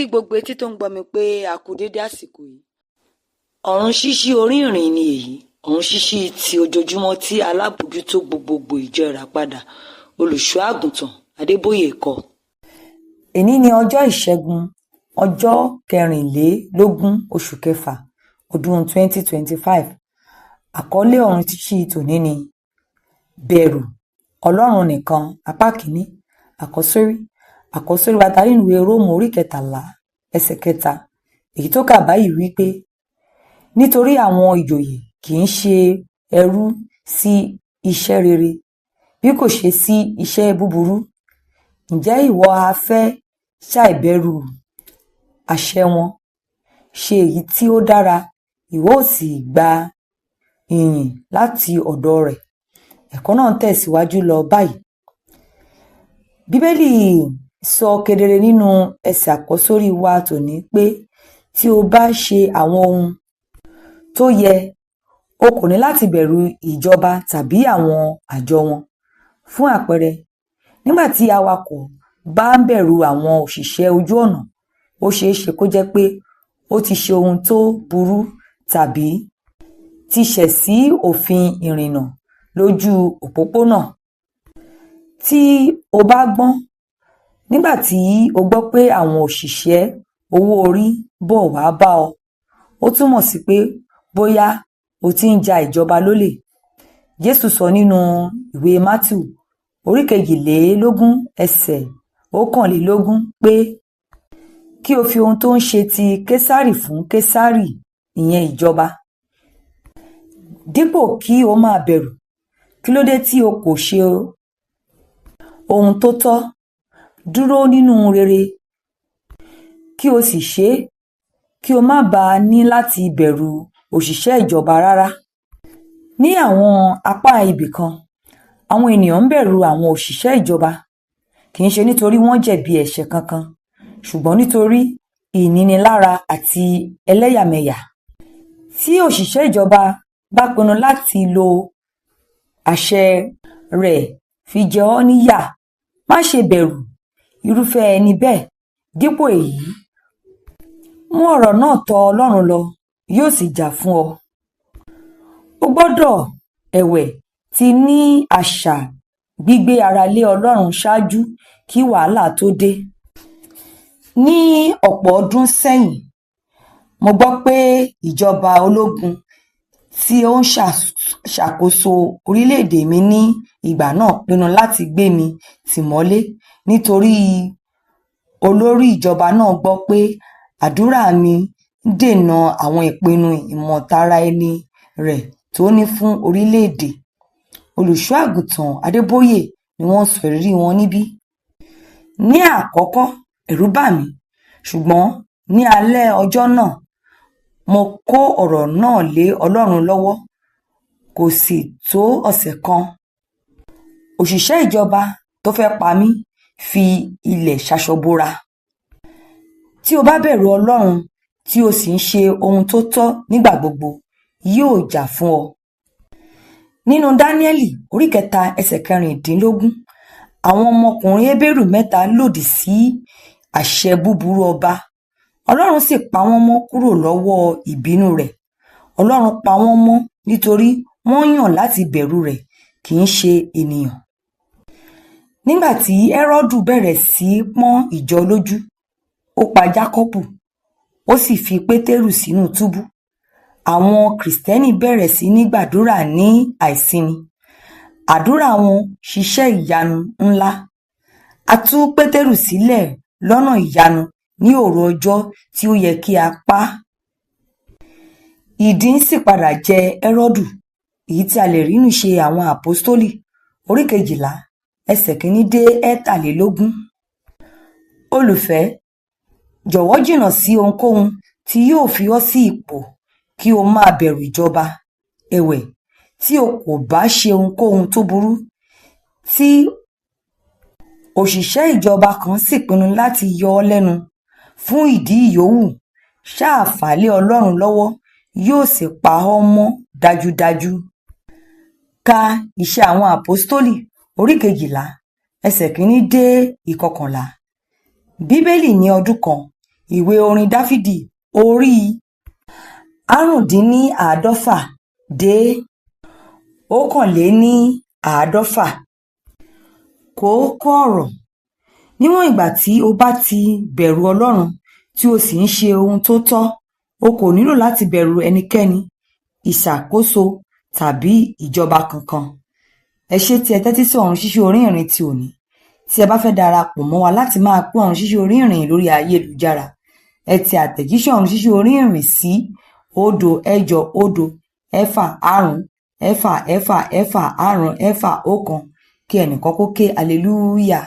Kí gbogbo etí tó ń gbọ́ mi pé a kú dédé àsìkò yìí. Ọ̀run ṣíṣí orí ìrìn ni èyí, ọ̀run ṣíṣí ti ojoojúmọ́ tí alábòójútó gbogbogbò ìjọ Ìràpadà, Olùṣọ́ Àgùntàn Adébóyè kọ. Èní ni ọjọ́ Ìṣẹ́gun, ọjọ́ kẹrìnlélógún oṣù kẹfà ọdún 2025. Àkọlé ọ̀run ṣíṣí tòní ni Bẹ̀rù Ọlọ́run Nìkan, apá kìíní. Àkọ́sórí. Àkọ́sórí wa ta nínú ìwé Róòmù orí 13 ẹsẹ̀ 3, èyí tó kà báyìí wípé, nítorí àwọn ìjòyè kì í ṣe ẹrú sí iṣẹ́ rere bí kò ṣe sí iṣẹ́ búburú. Ǹjẹ́ ìwọ ha fẹ́ ṣàìbẹ̀rù àṣẹ wọn? Ṣe èyí tí ó dára, ìwọ ó sì gba ìyìn láti ọ̀dọ̀ rẹ̀. Ẹ̀kọ́ náà ń tẹ̀síwájú lọ báyìí. Bíbélì sọ kedere nínú ẹsẹ̀ àkọ́sórí wa tòní pé tí o bá ṣe àwọn ohun tó yẹ, o kò ní láti bẹ̀rù ìjọba tàbí àwọn àjọ wọn. Fún àpẹẹrẹ, nígbà tí awakọ̀ bá ń bẹ̀rù àwọn òṣìṣẹ́ ojú ọ̀nà, ó ṣeé ṣe kó jẹ́ pé ó ti ṣe ohun tó burú tàbí ti ṣẹ̀ sí òfin ìrìnnà lójú òpópónà. Tí o bá gbọ́n, nígbà tí o gbọ́ pé àwọn òṣìṣẹ́ owó orí bọ̀ wá bá ọ, ó túmọ̀ sí pé bóyá o ti ń ja ìjọba lólè. Jésù sọ nínú ìwé Mátíù orí 22 ẹsẹ̀ 21 pé kí o fi ohun tó ń ṣe ti Késárì fún Késárì, ìyẹn ìjọba. Dípò kí o máa bẹ̀rù, kí ló dé tí o kò ṣe ohun tó tọ́? Dúró nínú rere kí o sì ṣe é, kí o má bàa ní láti bẹ̀rù òṣìṣẹ́ ìjọba rárá. Ní àwọn apá ibì kan, àwọn ènìyàn ń bẹ̀rù àwọn òṣìṣẹ́ ìjọba, kì í ṣe nítorí wọ́n jẹ̀bi ẹ̀ṣẹ̀ kankan, ṣùgbọ́n nítorí ìnínilára àti ẹlẹ́yàmẹyà. Tí òṣìṣẹ́ ìjọba bá pinnu láti lo àṣẹ rẹ̀ fi jẹ ọ́ níyà, má ṣe bẹ̀rù irúfẹ́ ẹni bẹ́ẹ̀. Dípò èyí, mú ọ̀rọ̀ náà tọ Ọlọ́run lọ, yóò sì jà fún ọ. O gbọ́dọ̀, ẹ̀wẹ̀, ti ní àṣà gbígbé ara lé Ọlọ́run ṣáájú kí wàhálà tó dé. Ní ọ̀pọ̀ ọdún sẹ́yìn, mo gbọ́ pé ìjọba ológun tí ó ń ṣàkóso orílẹ̀-èdè mi ní ìgbà náà pinnu láti gbé mi tì mọ́lé nítorí olórí ìjọba náà gbọ́ pé àdúrà mi ń dènà àwọn ìpinnu ìmọ̀tara ẹni rẹ̀ tó ní fún orílẹ̀-èdè. Olùṣọ́ Àgùntàn Adébóyè ni wọ́n sọ ìrírí wọn níbí. Ní àkọ́kọ́, ẹ̀rù bà mí, ṣùgbọ́n ní alẹ́ ọjọ́ náà, mo kó ọ̀rọ̀ náà lé Ọlọ́run lọ́wọ́. Kò sì tó ọ̀sẹ̀ kan, òṣìṣẹ́ ìjọba tó fẹ́ pa mí fi ilẹ̀ ṣaṣọ bora. Tí o bá bẹ̀rù Ọlọ́run tí o sì ń ṣe ohun tó tọ́ nígbà gbogbo, yóò jà fún ọ. Nínú Dáníẹ́lì orí 3 ẹsẹ̀ 16, àwọn ọmọkùnrin Hébérù mẹ́ta lòdì sí àṣẹ búburú ọba. Ọlọ́run sì pa wọ́n mọ́ kúrò lọ́wọ́ ìbínú rẹ̀. Ọlọ́run pa wọ́n mọ́ nítorí wọ́n yàn láti bẹ̀rù rẹ̀, kì í ṣe ènìyàn. Nígbà tí Hẹ́rọ́dù bẹ̀rẹ̀ sí í pọ́n ìjọ lójú, ó pa Jákọ́bù, ó sì fi Pétérù sínú túbú. Àwọn Kìrìsìtẹ́nì bẹ̀rẹ̀ sí ní gbàdúrà ní àìsinmi. Àdúrà wọn ṣiṣẹ́ ìyanu ńlá. A tú Pétérù sílẹ̀ lọ́nà ìyanu ní òru ọjọ́ tí ó yẹ kí a pa á. Ìdin sì padà jẹ Hẹ́rọ́dù, èyí tí a lè rí nínú Ìṣe àwọn Àpọ́stólì orí 12 ẹsẹ̀ 1 dé 23. Olùfẹ́, jọ̀wọ́ jìnnà sí ohunkóhun tí yóò fi ọ́ sí ipò kí o máa bẹ̀rù ìjọba. Ẹ̀wẹ̀, tí o kò bá ṣe ohunkóhun tó burú, tí òṣìṣẹ́ ìjọba kan sì pinnu láti yọ ọ́ lẹ́nu fún ìdí ìyówù, ṣáà fà lé Ọlọ́run lọ́wọ́, yóò sì pa ọ́ mọ́ dájúdájú. Ka Ìṣe àwọn Àpọ́stólì orí 12 ẹsẹ̀ 1 dé 11. Bíbélì ní ọdún kan. Ìwé orin Dáfídì orí 65 dé 51. Kókó ọ̀rọ̀. Níwọ̀n ìgbà tí o bá ti bẹ̀rù Ọlọ́run tí o sì ń ṣe ohun tó tọ́, o kò nílò láti bẹ̀rù ẹnikẹ́ni, ìṣàkóso tàbí ìjọba kankan. Ẹ ṣé tí ẹ tẹ́tí sí Ọ̀run Ṣíṣí Orí Ìrìn ti òní. Tí ẹ bá fẹ́ darapọ̀ mọ́ wa láti máa pín Ọ̀run Ṣíṣí Orí Ìrìn lórí ayélujára, ẹ tẹ àtẹ̀jíṣẹ́ Ọ̀run Ṣíṣí Orí Ìrìn sí 0 8 0 6 5 6 6 6 5 6 1 kí ẹnìkan kó ké hallelujah.